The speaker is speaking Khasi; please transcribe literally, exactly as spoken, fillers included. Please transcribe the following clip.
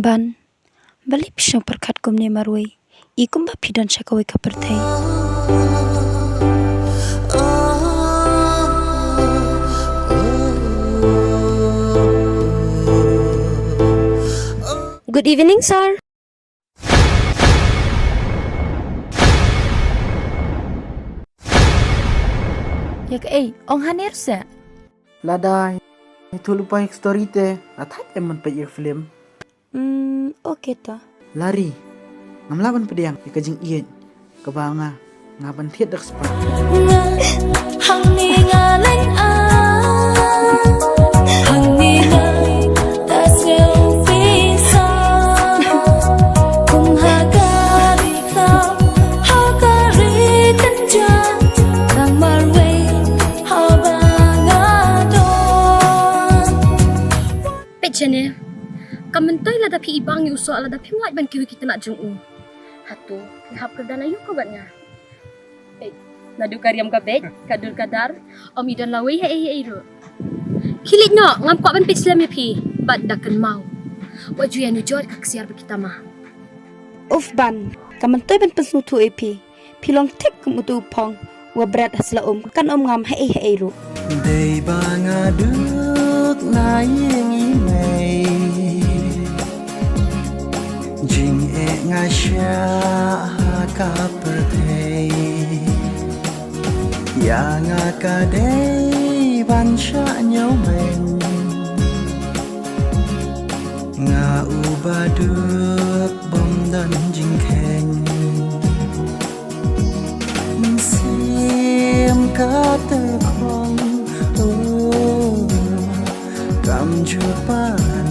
Ban, balei phi shong pyrkhat kumne marwei? I kumba phi don sha kawei ka pyrthei. Good evening, sir. Ïa kaei, ong haner se. Lada ïathuh lypa ïa ka story te, la thait em ban peit ïa ka film. Hmm, okay to. Lari, ngam lah ban pdiang ïa ka jingïeit kaba nga, nga ban thied da ka spah. Hangne nga leng ah, hangne nga da sngewbha. Kum ha ka ri khlaw, ha ka ri kynja, tang marwei haba nga don. Peit shane, ka myntoi lada phi ibang ïa u soh, lada phim wad ban kiew ïa ki tnat jong u. Hato phi hap kyrdan aïu ka bad nga? Peit, naduh ka riam ka beit, ka dur ka dar, ym i don lawei haei haei ruh. Khie leit noh, ngam kwah ban peit slem ïa phi bad da kynmaw, wat ju ïanujor ka ksiar ba ki tama. Uff Ban, ka myntoi ban pynsngewthuh ïa phi. Phi long thik kum utu u phong uba bret ha sla um, kan ym ngam haei haei ruh. Dei ba nga duk na ïing i mei, jingeh nga shah ha ka pyrthei. Ïa nga ka dei ban shah ñiewbeiñ, nga uba duk bym don jingkheiñ. Mynsiem ka tyrkhong, oh, kam ju palat.